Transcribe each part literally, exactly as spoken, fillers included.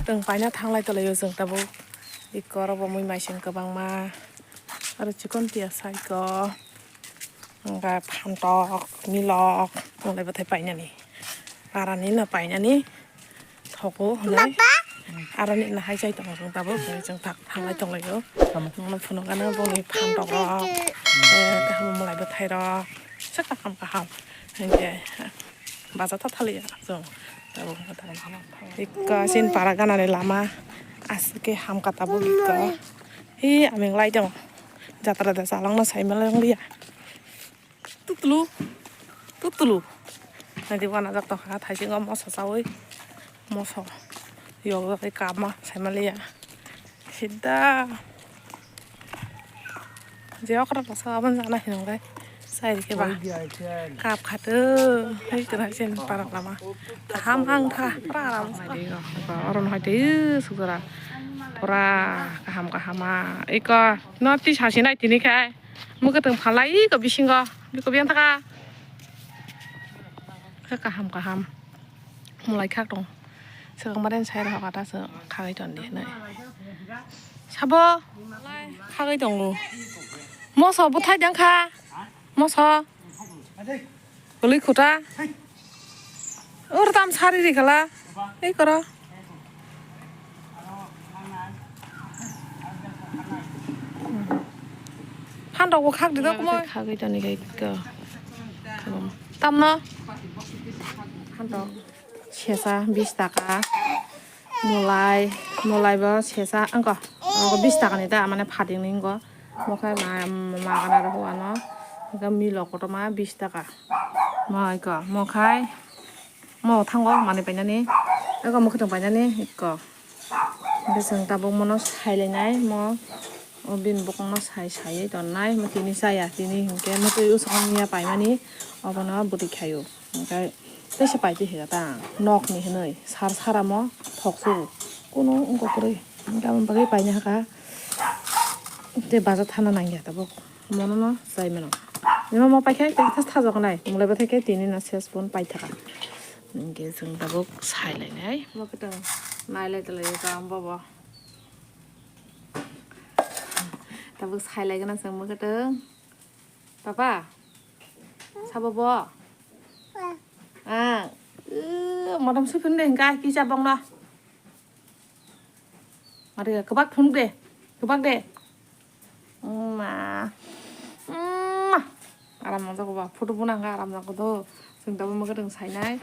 Chwng paina thanglai tonglaio chwng tabuk. Ikko oro bo mui maising kwbangma. Aro chikon tiya saiko. Hwnkhe phantok, milok, tonglai bwthai painani. Parani no painani. Thogo hwnwi. Aroni no hai chai tongo chwng tabuk. Hwnwi chwng tak thanglai tonglaio. Nono phunukgano boni phantok rok. Eh, tei hamo mwlai bwthai rok. Swk kaham kaham. Hwnkhe. Baja ta thaliya chwng. Tabuk wngkha tabuk. Ikka sin para ganani lama. Aswk khe hamkha tabuk ikka. Hi aming lai tong. Jatra da chalangno saima langliya. Tutulu. Tutulu. Nadi wana jak tongkha thaisingo moso chawi. Moso. Yogwi kapma saima liya. Sida. Je okra rasa abang jana hinung dai. Sai ke ba. Kap khatu. Hei kena sin parak lama. Ham hang tha. Param. Oron hai te sugara. Pura kaham kahama. Iko no ti sasi nai tini khai. Muka teng phalai iko bisingo. Biko biang taka. Kaham kaham. Mwlai khak tong. Swkang maren sai rok ata se khagwi ton di hinwi. Sabo khagwi tongo. Moso bwthai dang kha. Moso. Kwlwi khuta. Ur tam sari ri kala. Ei koro. Phan rok bo khak di do kumo. Khagwi toni khe ko. Tamno. Phan rok. Sesa bis taka. Mulai, mulai bo sesa wngkha. Ogo bis taka ni da, mane phating ni wngkha. Mokhai ma, ma gana rw ano. Wngkha milok kotorma bis taka. Mo iko, mokhai. Mo thango manwi painani. Eko mwkhwtwng painani eko. Hwnkhe chwng tabuk mono sailainai mo. O bini bokongno sai saiwi tonnai. Mo tini chaya. Tini hinkhe mwtwi usukha miya paimani. Obono bwtwi khaio. Hwnkhe teisa paitwi hinkha ta. Nokni hinwi sar saramo thoksu. Kuno wngkha kwrwi. Hwnkhe aboni bagwi paina hakha. Tei bajar thana nangya tabuk. Mono no chai mano. Nima mo paikha tei thas thajak nai. Mulai bwthai khe tini no ses pun paithaka. Hwnkhe chwng tabuk sai lainai. Mo kwtwng nai lai tonglaio ta bobo. Tabuk sai laigwna chwng mo kwtwng. Papa. Sabo bo. Ah. Modom sui phun de hwnkha kisa bongno. Mari kwbak phunuk de, kwbak de. Mma. Mma. Aram nang jago ba, photo bo nang aram nang do. Chwng tabuk mwkhwtwng sainai.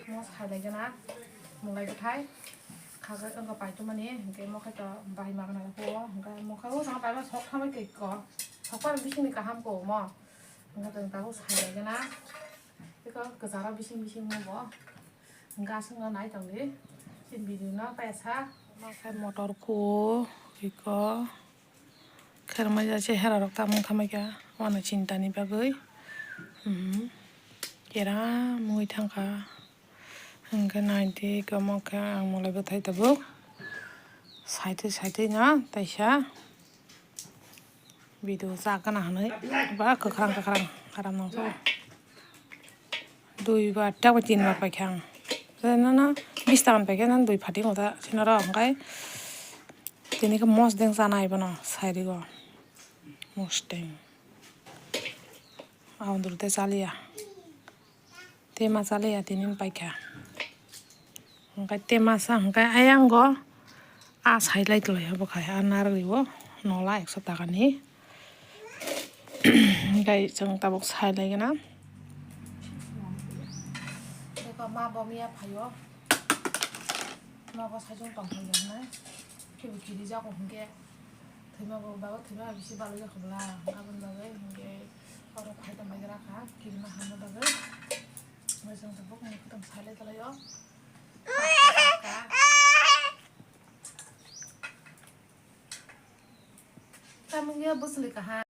Mo sailai gana. Mulai bwthai. Khaga tongkha paitwmani, hwnkhe mo khe to bai magna rw phuo. Hwnkhe mo khe o jang paima sok thamwi twi ko. Sok bar bisingni kaham ko mo. Hwnkhe chwng tabuk sailai gana. Tei ko kwcharo bising bising mo bo. Gas wngno nai tongdi. Chini video no paisa. Motor khuo iko. Khermai ya chehara rok tamung khamai kha. Wana chinta ni bagwi. Mhm. Kera mui thangkha. Hwnkhe naidi iko mo khe ang mulai bwthai tabuk. Saitwi saitwi no taisa. Video chak gana hinwi ba kwkhwrang kwkhwrang aram nang so. Dui bar ta tin bar paikha ang. Nono bis taka ni paikha nang dui phating oda sinoro hwnkhe tini khe mosdeng chanai bono sairigo mosdeng. Aondoro tei chaliya. Tema chaliya tinin paikha. Hwnkhe tema sa hwnkhe ayang go a sailai tonglaio bwkhai a narwgwi o nola ekso takani. Hwnkhe chwng tabuk sailaigwna. Eko ma bo miya phaio. Nogo saichung tongthokya hwnwi. Kebo kirijago hwnkhe. Thwima bo bago thwima bisi balai ya khobla. Aboni bagwi hwnkhe oro phai tongbai gra kha kirima hamna bagwi. Omo chwng tabuk mui kwthwng salai talaio. Tamungya bwswlwi kaha.